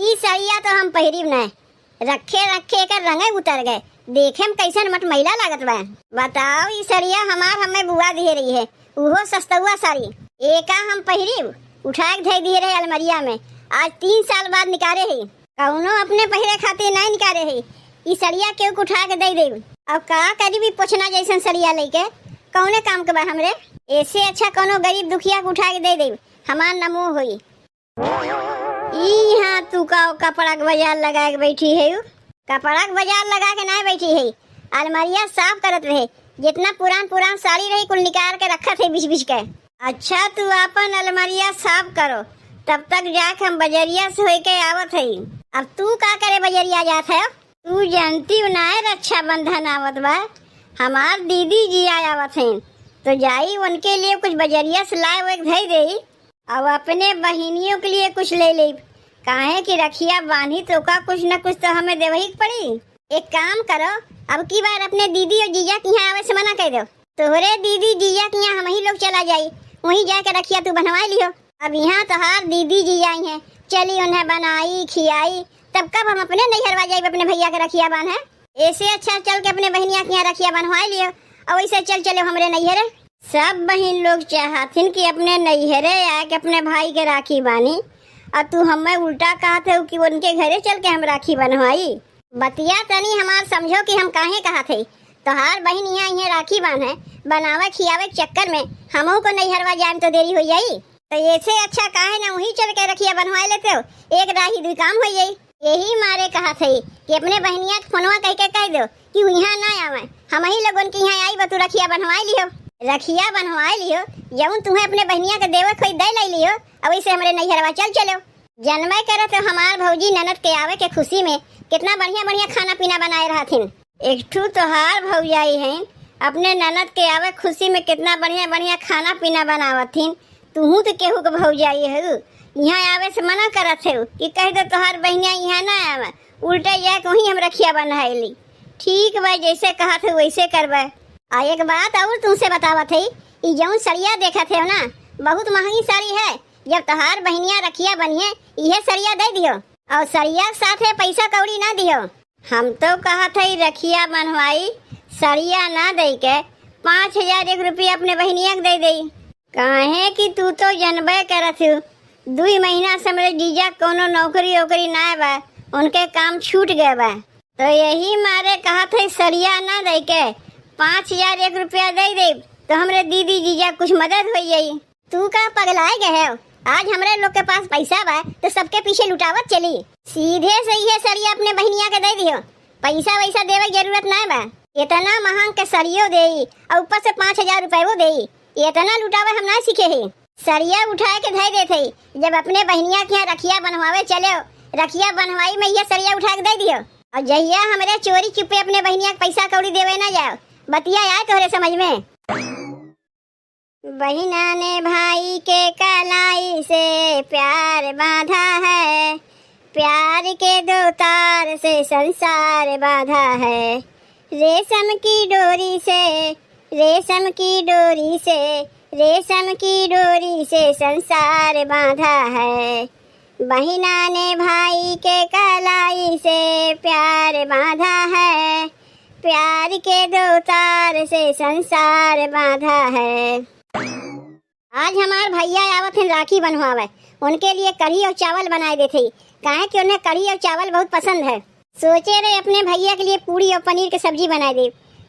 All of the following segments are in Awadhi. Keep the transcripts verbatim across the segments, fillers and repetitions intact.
ई सड़िया तो हम पहिरिब नाय, रखे रखे एकर रंगे उतर गए। देखे में कैसन मटमैला लागत बा। बताओ, ई सड़िया हमार हमें बुआ दिहे रही है, उहो सस्तुआ साड़ी। एका हम पहिरिब, उठा के धई दिहे रहे अलमरिया में। आज तीन साल बाद निकारे है। कौनो अपने पहिरे खातिर नाय निकारे है। ई सड़िया केहू के उठा के दे देब। अब का करी भी पोछना जैसन सड़िया लेके, कौने काम के बा हमरे? ऐसे अच्छा कौनो गरीब दुखिया के उठा के दे देब, हमार नमो होई। ई हाँ, तू का कपड़ा के बाजार लगा के बैठी है? कपड़ा के बाजार लगा के ना बैठी है, अलमारिया साफ करत रहे। जितना पुरान पुरान साड़ी रही, कुल निकाल के रखत है बिछ बिछ के। अच्छा, तू आपन अलमारिया साफ करो, तब तक जाके हम बजरिया से होके आवत है। अब तू का करे बजरिया जात है? तू जानती हो ना है, रक्षाबंधन आवत बा, हमार दीदी जी आ आवत हैं, तो जाई उनके लिए कुछ बजरिया से लाए हुए धई देई। अब अपने बहिनियों के लिए कुछ ले लेब, काहे कि रखिया बांधी तो का कुछ न कुछ तो हमें देवही के पड़ी। एक काम करो, अब की बार अपने दीदी और जीजा के यहाँ आवे से मना कर दो। तोहरे दीदी जीजा के यहाँ हम ही लोग चला जाई, वहीं जाके रखिया तू बनवा लियो। अब यहाँ तोहार दीदी जीजा आई हैं, चली उन्हें बनाई खियाई, तब कब हम अपने नैहरवा जाइब अपने भैया के रखिया बांधे? ऐसे अच्छा चल के अपने बहिनिया के यहाँ रखिया बनवा लियो, और वैसे चल चलो हमरे नैहरे। सब बहिन लोग चाहथिन कि अपने नैहरे आके अपने भाई के राखी बानी, और तू हमें उल्टा कहत हो कि उनके घरे चल के हम राखी बनवाई। बतिया तनी हमार समझो कि हम काहे कहत है। तोहार बहिन यहाँ इहे राखी बांधे, बनावे खियावे के चक्कर में हमहू को नैहरवा जाए में तो देरी हो जाई। तो ऐसे अच्छा काहे ना वहीं चल के रखिया बनवाए लेते हो, एक राही दुई काम हो जाई। यही मारे कहत है कि अपने बहनिया के फोनवा कह के कह दो कि उ यहाँ ना आवे, हम ही लोगन के यहाँ आई बतू रखिया बनवाए लियो। रखिया बनवाए लियो, जौन तुम्हें अपने बहनिया के देवे खोई दे ले लियो, अब इसे हमरे नैहरवा चल चलो। जनबे करत हो हमार भौजी ननद के आवे के खुशी में कितना बढ़िया बढ़िया खाना पीना बनाए रहथिन। एक ठू तोहार भौजाई हैं, अपने ननद के आवे खुशी में कितना बढ़िया बढ़िया खाना पीना बनावत हिन। तुहू तो केहू के भौजाई हऊ, यहाँ आवे से मना करत हऊ कि कह दो तोहार बहिनिया यहाँ ना आवे, उल्टे जाके वहीं हम रखिया बन्हाइली। ठीक बा, जैसे कहत हऊ वैसे करबे। आ एक बात और तुमसे बतावत है, ई जौन सड़िया देखत है ना, बहुत महंगी साड़ी है। जब तोहार बहिनिया रखिया बनिए, इहे सड़िया दे दियो और सड़िया के साथे पैसा कौड़ी ना दियो। हम तो कहत हई रखिया बन्हवाई, सड़िया ना दे के पाँच हजार एक रुपया अपने बहिनिया के दे देई। काहे कि तू तो जनबे करत हू, दुई महीना से हमरे जीजा के कौनो नौकरी ओकरी नाय बा, उनके काम छूट गए बा। तो यही मारे कहत हई सड़िया ना दे के पाँच हजार एक रुपया दे देब, तो हमरे दीदी जीजा कुछ मदद हो जाई। तू का पगलाए गए हो? आज हमरे लोग के पास पैसा बा तो सबके पीछे लुटावत चली। सीधे से इहे सड़िया अपने बहिनिया के दे दियो, पैसा वैसा देवे के जरूरत ना बा। इतना महंग के सड़ियो देई और ऊपर से पाँच हजार रुपयो देई, इतना लुटावे हम ना सीखे ही। सड़िया उठाए के धई देत हई, जब अपने बहिनिया के यहाँ रखिया बनवावे चले हो, रखिया बनवाई में इहे सड़िया उठा के दे दियो। और जहिया हमरे चोरी चुपे अपने बहिनिया के पैसा कौड़ी देवे ना जाओ, बतिया आए तोहरे समझ में। बहिना ने भाई के कलाई से प्यार बांधा है, प्यार के दो तार से संसार बांधा है। रेशम की डोरी से, रेशम की डोरी से, रेशम की डोरी से संसार बांधा है। बहिना ने भाई के कलाई से प्यार बांधा है, प्यार के दो तार से संसार बांधा है। आज हमार भैया आवत हैं राखी बंधवावे, उनके लिए कढ़ी और चावल बनाए देते ही, काहे कि उन्हें कढ़ी और चावल बहुत पसंद है। सोचे रहे अपने भैया के लिए पूड़ी और पनीर के सब्जी बनाए दे,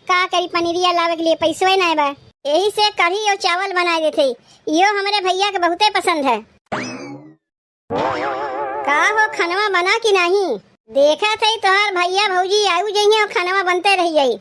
का करी, पनीरिया लावे के लिए पैसवे ना बा, यही से कढ़ी और चावल बनाए देते ही। यो हमरे भैया के बहुते पसंद है। का हो, खनवा बना कि नाही? देखत हई तोहार भैया भौजी आयु जइहें और खनवा बनते रह जाई।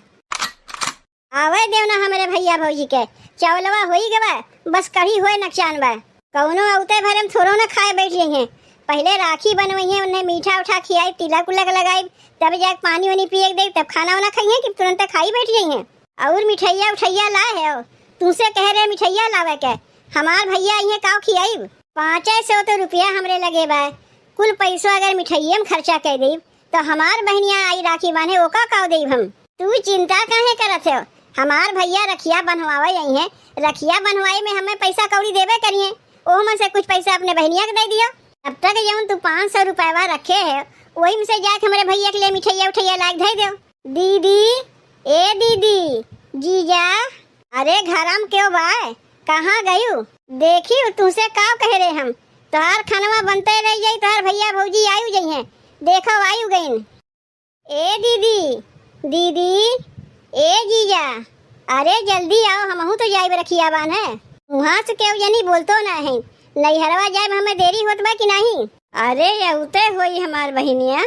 आवे देव ना हमरे भैया भौजी के, चौलवा होई गवा, बस कढ़ी होए नकचान बा। कौनो औते भरे में थोड़ो ना खाए बैठ जइहें। पहले राखी बनवइहें, उन्हें मीठा उठा खियाई, तिलक उलक लगाई, तब जाके पानी वानी पिए के देई, तब खाना वाना खाइहें कि तुरंते खाई बैठ जइहें। और मिठैया उठैया लाए है, तुमसे कह रहे मिठैया लावे के, हमार भैया इहे काव खियाइब? पाँचे सौ तो रुपया हमरे लगे बा, कुल पैसो अगर मिठाइये में खर्चा कर देब, तो हमार बहनिया आई राखी बांधे, ओका काव देब हम? तू चिंता काहे करत हो? हमार भैया रखिया बंधवावे आई हैं, रखिया बंधवाई में हमें पैसा कौड़ी देबे करिए, ओह में से कुछ पैसा अपने बहनिया के दे दियो। अब तक जौन तू पाँच सौ रुपयवा रखे है, वही में से जाके हमरे भैया के लिए मिठाइया उठाइया लाके धइ देउ। दीदी, ए दीदी, जीजा, अरे घरम केउ बाय? कहाँ गयू? देखियो तुहसे का कहे रहे हम, तोहार खनवा बनते रह जाई, तोहार भैया भौजी आयु जइहें, देखो आयु गइन। ए दीदी, दीदी, ए जीजा, अरे जल्दी आओ, हमहू तो जाइब रखिया बान्हे। उहाँ से केहू जनी बोलतो ना है, नैहरवा जाइब, हमें देरी होत बा कि नहीं? अरे यउते होई हमार बहिनिया।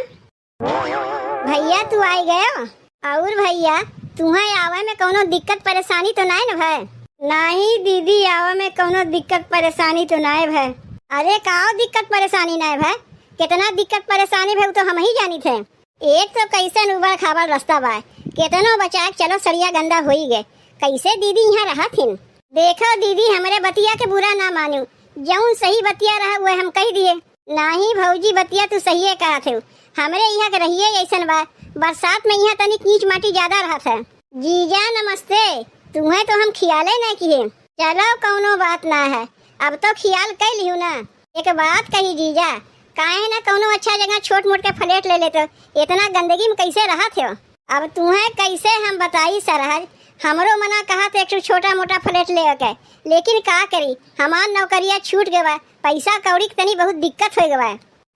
भैया तू आइ गयो? और भैया, तुहें आवे में कौनो दिक्कत परेशानी तो नाय न भय? नाही दीदी, आवे में कौनो दिक्कत परेशानी तो नाय भय। अरे काओ दिक्कत परेशानी नाय भय? कितना दिक्कत परेशानी भय उ तो हमही जानित है। एक तो कैसन उबड़ खाबड़ रस्ता बा, केतनो बचाए के चलो सड़िया गंदा होई गए। कैसे दीदी यहाँ रहत हिन? देखो दीदी, हमरे बतिया के बुरा ना मानू, जौन सही बतिया रहा उहे हम कहि दिए। नाही भौजी, बतिया तू सहिए कहत हेउ, हमरे यहाँ के रहिए ऐसन बा, बरसात में यहाँ तनी कीच माटी ज्यादा रहत है। जीजा नमस्ते, तुहें तो हम खियाले ना किहे। चलो कौनो बात ना है, अब तो खियाल कइ लिहू ना। एक बात कही जीजा, काहे ना कौनो अच्छा जगह छोट मोट के फ्लैट ले लेते, इतना गंदगी में कैसे रहत हो? अब तुहें कैसे हम बताई सरहज, हमरो मना कहत एक ठो छोटा मोटा फ्लैट लेवे के, लेकिन का करी, हमार नौकरिया छूट गवा, पैसा कौड़ी के तनी बहुत दिक्कत हो गवा।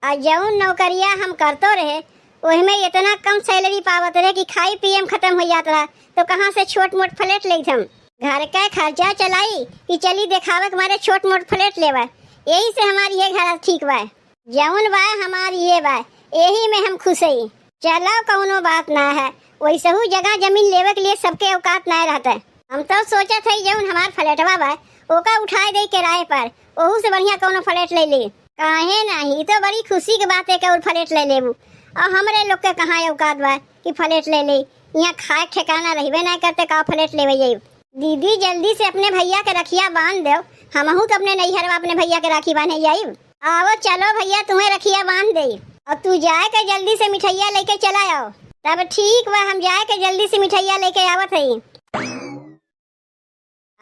आ जौन नौकरिया हम करतो रहे, ओहिमे इतना कम सैलरी पावत रहे कि खाई पिए में खत्म हो जात रहा, तो कहाँ से छोट मोट फ्लैट लेत हम? घर का खर्चा चलाई कि चली देखावे के मारे छोट मोट फ्लैट लेवा, यही से हमार ये घर ठीक बा। जौन बा हमार ये बा, यही में हम खुश हई। चलो कौनो बात ना है, वैसहू जगह जमीन लेवे के लिए सबके औकात ना रहता है। हम तो सोचत हई जौन हमार फ्लैटवा बा, ओका उठाए दे किराए पर, ओहू से बढ़िया कौनो फ्लैट ले ली। काहे नाही, ई तो बड़ी खुशी के बात है कि और फ्लैट ले लेबू। और हमरे लोग के कहाँ औकात बा कि फ्लैट ले ले? यहाँ खाए ठिकाना रहबे ना करते, का फ्लैट लेवे जाई? दीदी जल्दी से अपने भैया के रखिया बांध दो, हमहू तो अपने नैहरवा अपने भैया के राखी बांधे जाई। आवो चलो भैया, तुम्हें रखिया बांध दे। और तू जाए के जल्दी से मिठाइया लेके चला आओ। तब ठीक बा, हम जाए के जल्दी से मिठाइया लेके आवत हई।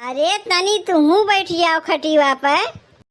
अरे तनी तुहू बैठ जाओ खटिवा पे।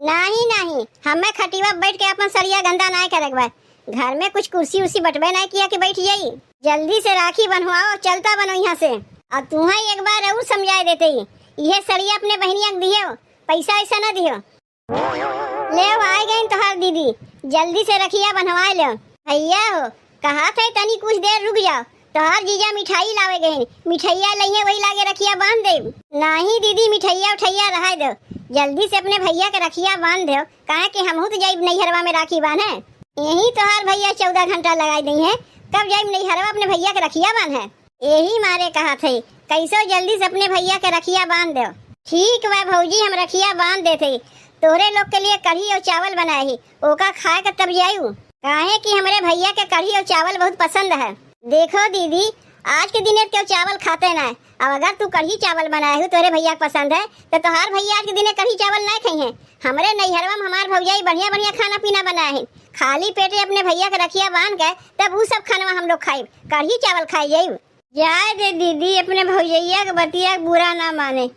नाही नाही, हमें खटिवा बैठ के अपन सड़िया गंदा नाय करे के बा। घर में कुछ कुर्सी उर्सी बटबे नाय किया कि बैठ जाई। जल्दी से राखी बंधवाओ, चलता बनो यहाँ से। और तुहें एक बार और समझाए देते ही, ये सड़िया अपने बहनिया के दियो, पैसा ऐसा ना दियो। ले आ गई तोहार दीदी, जल्दी से रखिया बंधवाए ले। भैया हो, कहा थे तनी कुछ देर रुक जाओ, तोहार जीजा मिठाई लावे गए, मिठाइया लइहे वही लागे रखिया बांध दे। नाही दीदी, मिठाइया उठाइया रहा दो, जल्दी से अपने भैया के रखिया बांध दो, काहे कि हमहू तो जाइब नैहरवा में राखी बांधे। यही तोहार भैया चौदह घंटा लगाई दी है, कब जाइब नैहरवा अपने भैया के रखिया बांधे। यही मारे कहा थे, कैसो जल्दी से अपने भैया के रखिया बांध दो। ठीक बा भौजी, हम रखिया बांध देते। तोहरे लोग के लिए कढ़ी और चावल बनाए ही, ओका खाए के तब जायू, काहे कि हमरे भैया के कढ़ी और चावल बहुत पसंद है। देखो दीदी, आज के दिने केहू चावल खाते ना, अब अगर तू कढ़ी चावल बनाए हो, तोहरे भैया के पसंद है, तो तोहार भैया आज के दिने कढ़ी चावल ना खाई हैं। हमरे नैहरवा में हमार भौजाई बढ़िया बढ़िया खाना पीना बनाए है, खाली पेटे अपने भैया के रखिया बांध के तब उ सब खानवा हम लोग खाइब, कढ़ी चावल खाई जाइब। जाए दे दीदी, अपने भौजैया के बतिया के बुरा ना माने,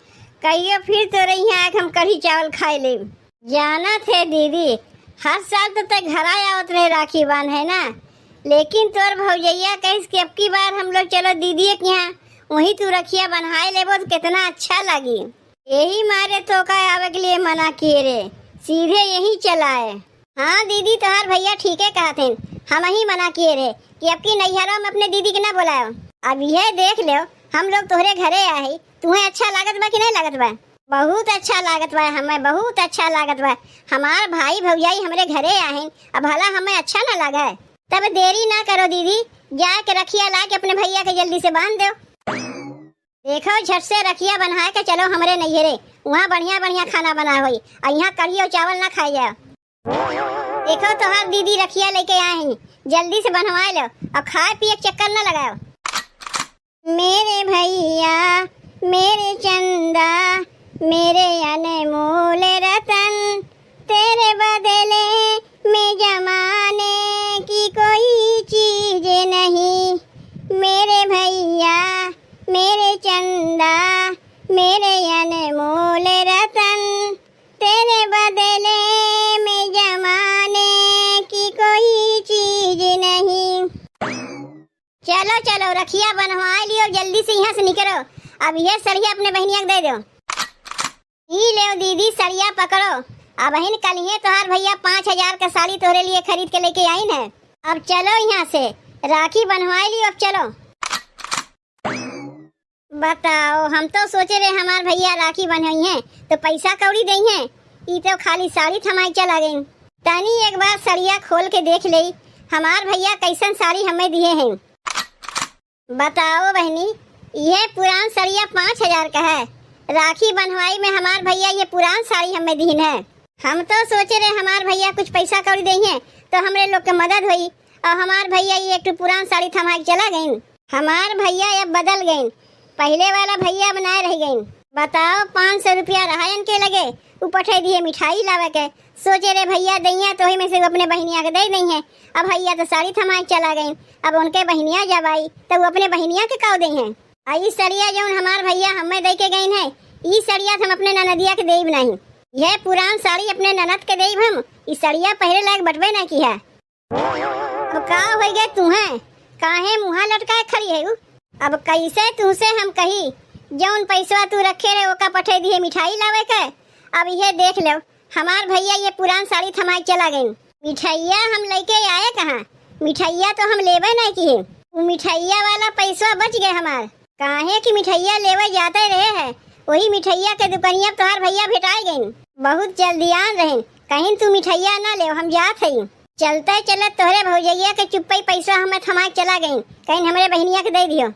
कहियो फिर तोरे यहाँ आके हम कढ़ी चावल खाए लेब। जानत है दीदी, हर साल तो तय घरा आवत रहे राखी बांधे ना, लेकिन तोर भौजैया कहिस कि अब की बार हम लोग चलो दीदी के यहाँ, वहीं तू रखिया बन्हाए लेबो तो कितना अच्छा लगी। यही मारे तोका आवे के लिए मना किए रहे, सीधे यहीं चलाए। हाँ दीदी, तोहार भैया ठीके कहत हैं, हमही मना किए रहे कि अब की नैहरा में अपने दीदी के ना बोलायो। अब यह देख लो, हम लोग तोहरे घरे आए ही, तुम्हें अच्छा लागत बा कि नहीं लागत बा? बहुत अच्छा लागत बा, हमें बहुत अच्छा लागत बा। हमार भाई भौजाई हमरे घरे आए हैं, अब भला हमें अच्छा ना लागे? तब देरी ना करो दीदी, जाए के रखिया ला के अपने भैया के जल्दी से बांध दो। देखो, झट से रखिया बन्हाए के चलो हमरे नैहरे, वहाँ बढ़िया बढ़िया खाना बना होई, और यहाँ कढ़ी और चावल ना खाए जाओ। देखो, तोहार दीदी रखिया लेके आए हैं, जल्दी से बन्हवाए लो और खाए पिए के चक्कर ना लगाओ। मेरे भैया, मेरे चंदा, मेरे अनमोल रतन, तेरे बदले में जमाने की कोई चीज नहीं। मेरे भैया, मेरे चंदा, मेरे अनमोल रतन, तेरे बदले में जमाने चलो, चलो, रखिया बन्हवाइ लियो, जल्दी से इहाँ से निकरो। अब इहे सड़िया अपने बहिनिया के दइ देउ। ई लेव दीदी, सड़िया पकड़ो। अबहिन कलिहे तोहार भइया पाँच हजार क साड़ी तोहरे लिए खरीद के लइके आइन है। अब चलो इहाँ से, राखी बन्हवाइ लियो, अब चलो। बताओ, हम तउ सोचे रहे हमार भइया राखी बन्हइहें तउ पइसा कौड़ी दइहें, ई तउ खाली साड़ी थमाइ चला गइन। तनी एक बार सड़िया खोल के देख लेई, हमार भइया कइसन साड़ी हम्मे दिहे हैं। बताओ बहिनी, इहे पुरान सड़िया पाँच हजार क है। राखी बन्हवाई में हमार भइया इहे पुरान साड़ी हम्मे दिहिन है। हम तउ सोचे रहे हमार भइया कुछ पइसा कौड़ी दइहें तउ हमरे लोग के मदद होई, अउर हमार भइया ई एक ठो पुरान साड़ी थमाइ के चला गइन। हमार भइया अब बदल गइन, पहिले वाला भइया अब नाइ रहि गइन। बताओ, पाँच सौ रुपया रहा इनके लगे, उ पठइ दिहे मिठाई लावे के। सोचे रहे भइया दइहें तउ ओही में से उ अपने बहिनिया के दइ दइहें। अब भइया तउ साड़ी थमाइ के चला गइन, अब उनके बहिनिया जब आई तउ उ अपने बहिनिया के काउ दइहें। अ ई सड़िया जउन हमार भइया हम्मे दइके गइन है, ई सड़िया त हम अपने ननदिया के देइब नाहीं। इहे पुरान साड़ी अपने ननद के देइब हम, ई सड़िया पहिरे लायक बटबे नाहीं किहे। अब का होइ गए तुहें? काहे मुँहा लटकाए खड़ी हउ? अब कइसे तुहसे हम कही, जउन पइसवा तू रखे रहे ओका पठइ दिहे मिठाई लावे के। अब इहे देख लेव, हमार भइया इहे पुरान साड़ी थमाइ के चला गइन। मिठइया हम लइके आए कहाँ? मिठइया तउ हम लेबे नाहीं किहे। उ मिठइया वाला पइसवा बच गए हमार। काहे कि मिठइया लेवे जाते रहे है, ओही मिठइया के दुकनिया पे तोहार भइया भेटाइ गइन। बहुत जल्दियान रहिन, कहिन तू मिठइया न लेव, हम जात हई। चलते चलत तोहरे भउजइया के चुप्पई पइसवा हम्मे थमाइ के चला गइन, कहिन हमरे बहिनिया के दइ दिहो।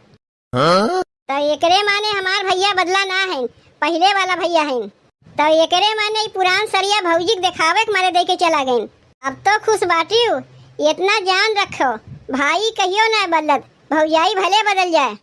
हाँ? तउ एकरे माने हमार भइया बदला न हइन, पहिले वाला भइया हइन। तउ एकरे माने ई पुरान सड़िया भउजी के देखावे के मारे दइके चला गइन। अब तउ खुस बाटिउ, एतना जान रखो, भाई कहियो नाइ बदलत, भउजाई भले बदल जाए।